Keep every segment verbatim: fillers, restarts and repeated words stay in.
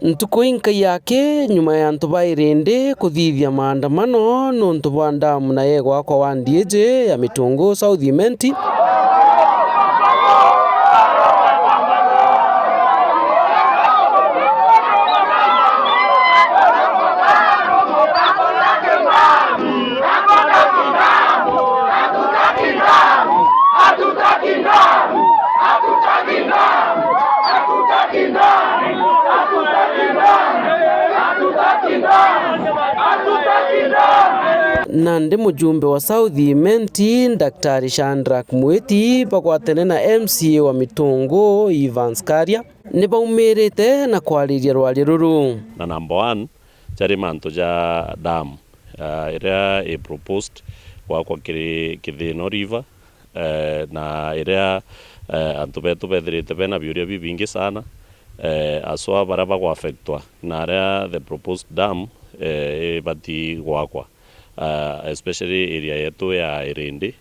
Ntuku inkai yake, nyuma ya antu ba Irindi kuthithia maandamano nuntu bwa ndamu na yegwakwa wa ndiiji ya Mitungu South Imenti, nandi mujumbe wa South Imenti, Daktari Shadrack Mwiti, bagwatene na M C A wa Mitungu, Evans Karia, ni baumirite na kwariria rwaria ruru. Na number one, jari mantu ja dam, ah, iria i proposed gwakwa kiri Kithino River, eh, na iria, eh, antu betu bethirite bena biuria bibingi sana, eh, aswa baria bagwaffectwa na aria the proposed dam, eh, ibati gwakwa, ah, especially area yetu ya Irindi,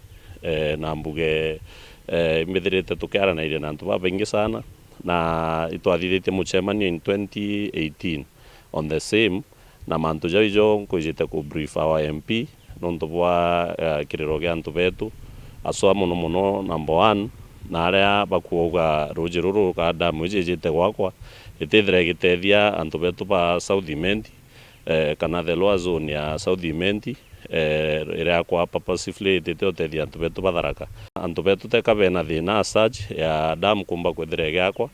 eh, na mbuge, eh, imbithirite tukiaranairia na antu babaingi sana, na itwathithitie mucemanio in twenty eighteen on the same, na mantu jau ijo nkwijite ku brief our M P nontu bwa, eh, kiriro gia antu betu, aswa mono mono number one, na aria bakuuga ruuji ruru kana damu iji ijite gwakwa, itithira igitethia antu betu ba South Imenti, eh, kana the lower zone ya South Imenti, eh, iria yakwa purposefully itite utethia antu betu ba Tharaka. Antu betu teka bena thina as such ya damu kumba kwithira igiakwa,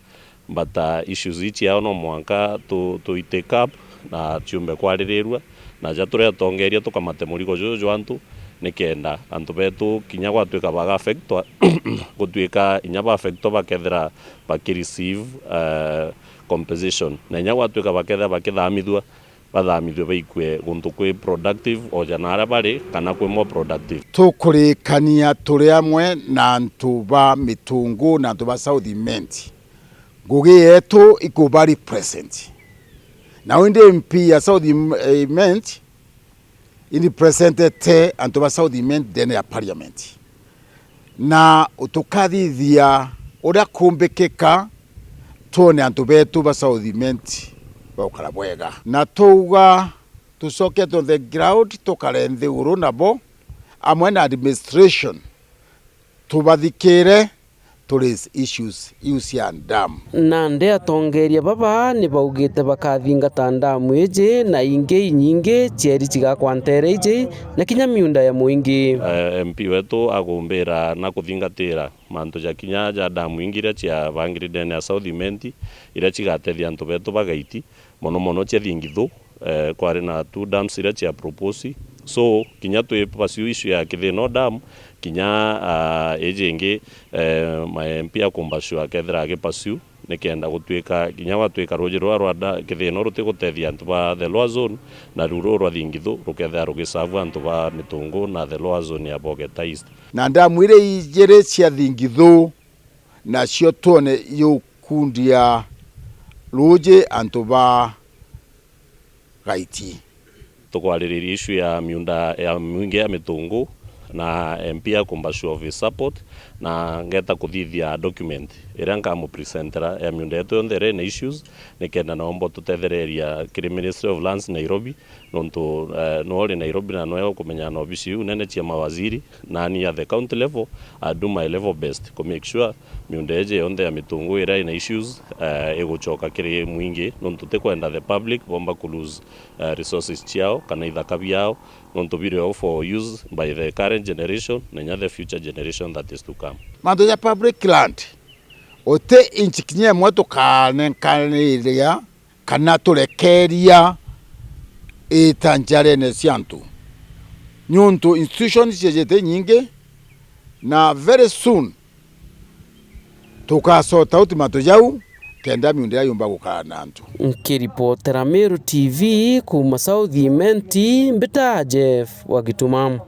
but, uh, issues ii ciao no mwanka tu, tu take up na ciumbe kwaririrua, na ja turi atongeria tukamate murigo juju jwa antu, nikenda antu betu kinya gwatuika baga affectwa, gutuika inya ba affectwa bakethira baki receive, uh, compensation, na inya gwatuika bakethira bakithamithua, bathamithue baikue guntu kwi productive o ja na aria bari, kana kwi more productive. Tukurikania turi amwe na antu ba Mitungu na antu ba South Imenti. Ngugi yetu ikuba represent. Nao indi M P ya South Im-, Imenti iripresentete antu ba South Imenti ndene ya parliament. Na tukathithia uria kumbikika twone antu betu ba South Imenti bagukara bwega. Na twauga tucoke on the ground, tukare nthiguru nabo, amwe na administration, tubathikire, tu raise issues iu cia ndamu. Nandi atongeria baba ni baugite bakathingata ndamu iji na ingi inyingi cieri cigakwa nteere iji, na kinya miunda ya muingi. Eh, M P wetu agumbira na kuthingatira mantu ja kinya ja damu ingi iria ciabangiri ndene ya South Imenti, iria cigatethia antu betu ba Gaiti, mono mono cia Thingithu, eh, kwari na two dams iria cia propose. So, kinya twi pursue issue ya Kithino Dam, kinya, ah, iji ingi, eh, ma M P akumbashua akethira agi pursue, nikenda gutuika, kinya gwatuika ruuji rua rwa da-, Kithino rutigutethia antu ba the lower zone, na ruu ruu rwa Thingithu rukethira rugiserve antu ba Mitungu na the lower zone ya Bogeta East. Na ndamu iria ijiri cia Thingithu, nacio twone iukundia ruuji antu ba Gaiti. Tukwaririria issue ya miunda ya mwingi ya Mitungu, na M P akumbashua of his support, na ngeta kuthithia document iria nkamupresentera ya miunda yetu yonthe iria ina issues, nikenda nao mbo tutethereria kiri Ministry of Lands Nairobi, nontu, eh, nwe uri Nairobi na nwe ukumenyana na obisi iu nene cia mawaziri, nani at the county level, I do my level best ku make sure miunda iji yonthe ya Mitungu iria ina issues, eh, igucoka kiri mwingi, nontu tikwenda the public bomba ku lose, eh, resources ciao kana ithaka biao, nontu biri o for use by the current generation na inya the future generation that is to come. Mantu ja public land, uti inch kinya imwe tukanenkaniriria kana turekeria ita njarene cia antu, niuntu institutions ciejete inyingi, na very soon tuka sort out mantu jau, kenda miunda iria yumba gukara na antu. Nkiripotera Meru T V kuuma South Imenti, mbita Jeff wa Gituma.